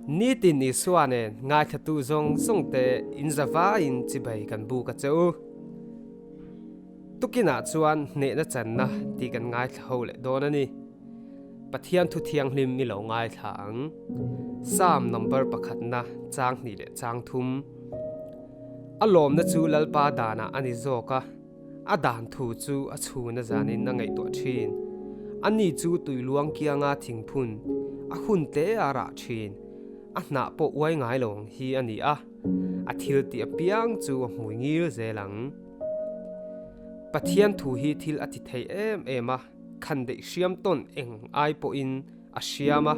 Nitin Isua nen ngaithlatu zawng zawng te in zavaiin chibai kan buk a che u. Tukinah chuan hnehna channa tih kan ngaithla ho leh dawn a ni. Pathian thu thianghlim i lo ngaithla ang. Psalm number pakhatna chang hnih leh chang thum. A lawmna chu Lalpa danah a ni zawk a, a dan thu chu a chhun a zanin a ngaihtuah thin. Ani chu tuiluang kianga thingphun a hun tle a rah thin. A hnah pawh uai ngai lo ang hi a ni a, a thil tih apiang chu a hmui ngil zel ang. Pathian thu hi thil a ti thei em em a, khan deih hriam tawn eng ai pawhin a hriam a,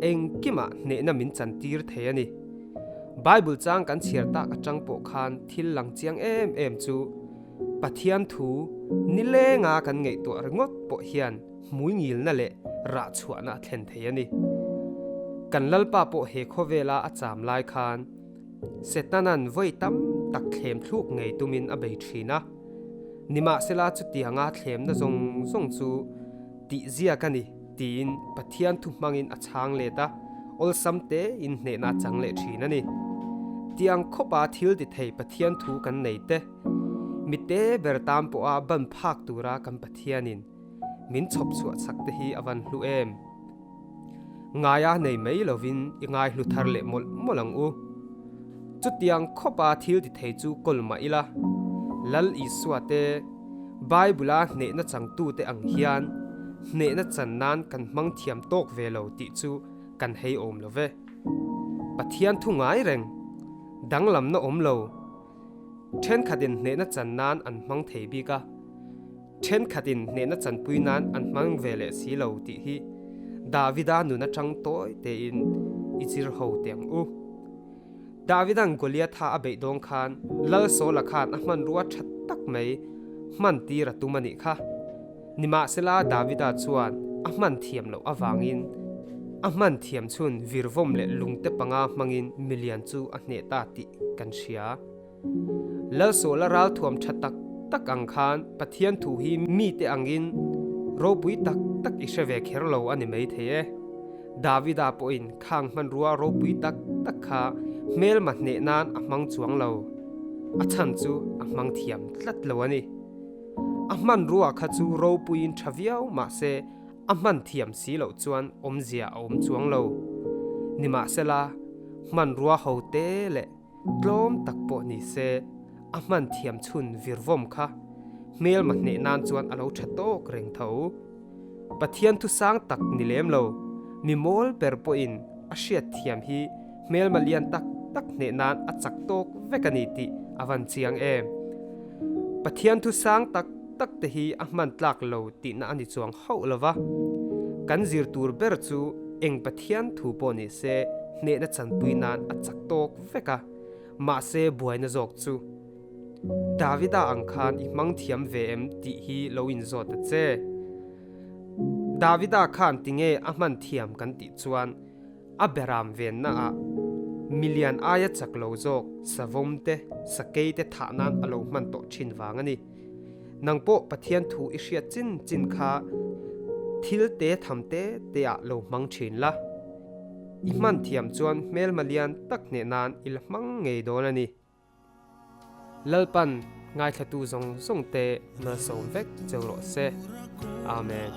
engkimah hnehna min chantir thei a ni. Bible chang kan chhiar tak atang pawh khan thil lang chiang em em chu Pathian thu nilenga kan ngaihtuah ringawt pawh hian hmui ngilna leh rah chhuahna a thlen thei a ni. Kan Lalpa pawh he khawvela a cham lai khan Setana'n vawi tam tak thlem thluk ngei tumin a bei thin a. Nimahsela chutianga thlemna zawng zawng chu tih ziak a ni tiin Pathian thu hmangin a chhang let a, awlsam tein hnehna a chang leh thin a ni. Tiang khawpa thil ti thei Pathian thu kan nei te, mite ber tan pawha ban phak tura kan Pathianin min chhawp chhuah chak te hi a van hlu em? Ngaia nei mai lovin i ngaihlu thar leh mawlh mawlh ang u. Chutiang khawpa thil ti thei chu kawl mah ila, Lal Isua te, Bible-a hnehna changtute ang hian hnehna chan nan kan hmang thiam tawk ve lo tih chu kan hei awm lo ve. Pathian thu ngai reng, danglamna awm lo, thenkhatin hnehna chan nan an hmang thei bik a. Thenkhatin hnehna chanpui nan an hmang ve leh si lo tih hi Davida nun atang tawi tein i chir ho teh ang u. Davida'n Goliatha a beih dawng khan Lal Saula khan a hmanrua tha tak mai hman tir a tum a nih kha. Nimahsela Davida chuan a hman thiam loh avangin a hman thiam chhun virvawm leh lungte panga hmangin milian chu a hneh ta tih kan hria. Lalsawla ralthuam tha tak tak ang khan Pathian thu hi mite angin ropui tak tak i hre ve kher lo a ni mai thei e. Davida pawhin khang hmanrua ropui tak tak kha hmelma hneh nan a hmang chuang lo. A chhan chu a hmang thiam tlat lo a ni. A hmanrua kha chu ropuiin tha viau mahse a hman thiam si loh chuan awmzia a awm chuang lo. Nimahsela, hmanrua ho te leh Tlawm tak pawh ni se, a hman thiam chhun virvawm kha hmelma hneh nan chuan a lo tha tawk reng tho. Pathian thu sang tak ni lem lo, mi mawl ber pawhin a hriat thiam hi hmelma lian tak tak hneh nan a chak tawk vek a ni tih a van chiang em. Pathian thu sang tak tak te hi a hman tlak lo tihna a ni chuang hauh lo va, kan zir tur ber chu eng Pathian thu pawh ni se hnehna chanpui nan a chak tawk vek a, mahse buaina zawk chu Davida ang khan i hmang thiam ve em tih hi lo inzawt ta che. Davida khan tinge a hman thiam kan tih chuan a beram venna ah milian aia chak lo zawk savawm te sakei te thah nan a lo hman tawh thin vang a ni. Nang pawh Pathian thu i hriat chin chin kha thil te tham te te ah lo hmang thin la. I hman thiam chuan hmelma lian tak hneh nan i la hmang ngei dawn a ni. Lalpan ngaithlatu zawng zawng te malsawm vek cheu rawh se. Amen.